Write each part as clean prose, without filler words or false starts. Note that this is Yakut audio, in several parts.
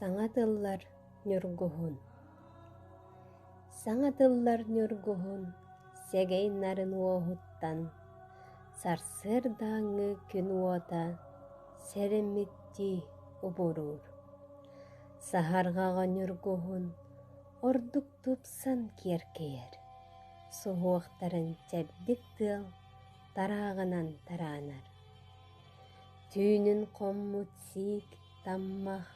Саҥа тыллар ньургуһун Саҥа тыллар ньургуһун сэгэй нарын уоһуттан Сарсыардааҥҥы күн уота сэрэммиттии убуруур. Саһарҕаҕа ньургуһун ордук тупсан киэркэйэр, суһуохтарын чэбдик тыал тарааҕынан тараанар. Түүнүн хоммут сиик таммах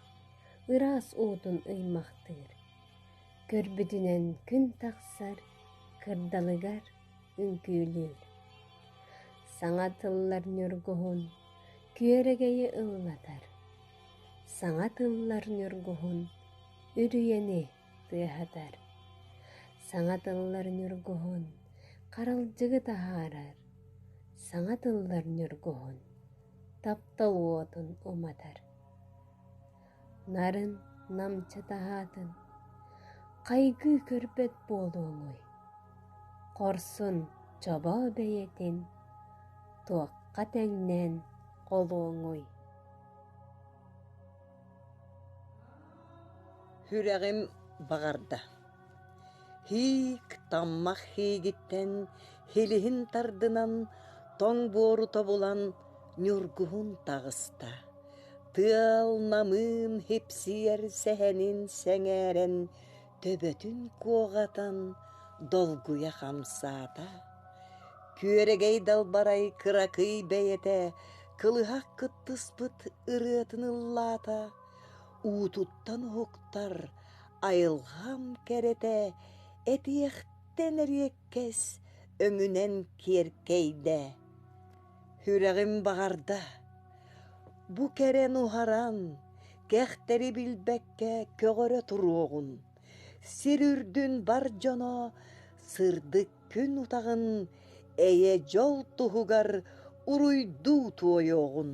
ыраас уутун ыймахтыыр, көрбүтүнэн күн тахсар кырдалыгар үҥкүүлүүр. Саҥа тыллар ньургуһун күөрэгэйи ыллатар, саҥа тыллар ньургуһун үрүйэни тыаһатар, саҥа тыллар ньургуһун харалдьыгы таһаарар, саҥа тыллар ньургуһун таптал уотун уматар. Нарын намчы таһаатын хайгыы көрбөт буолуоҥуй, хорсун чобоо бэйэтин туохха тэҥнээн холуоҥуй? Сүрэҕим баҕарда Һиик таммах һиигиттэн һилиһин тардынан, тоҥ буору тобулан ньургуһун таҕыста. Тыал намыын һипсийэр сэһэнин сэҥээрэн, төбөтүн куоҕатан долгуйа хамсаата. Күөрэгэй далбарай кыракый бэйэтэ кылыһах кыттыспыт ырыатын ыллаата, уутуттан уһуктар айылҕам кэрэтэ этиэхтэн эриэккэс өҥүнэн киэркэйдэ. Сүрэҕим баҕарда, бу кэрэн уһаран, кэхтэри билбэккэ көҕөрө туруоҕун, сир үрдүн бар дьоно сырдык күн утаҕын эйэ-дьол туһугар уруйдуу туойуоҕун.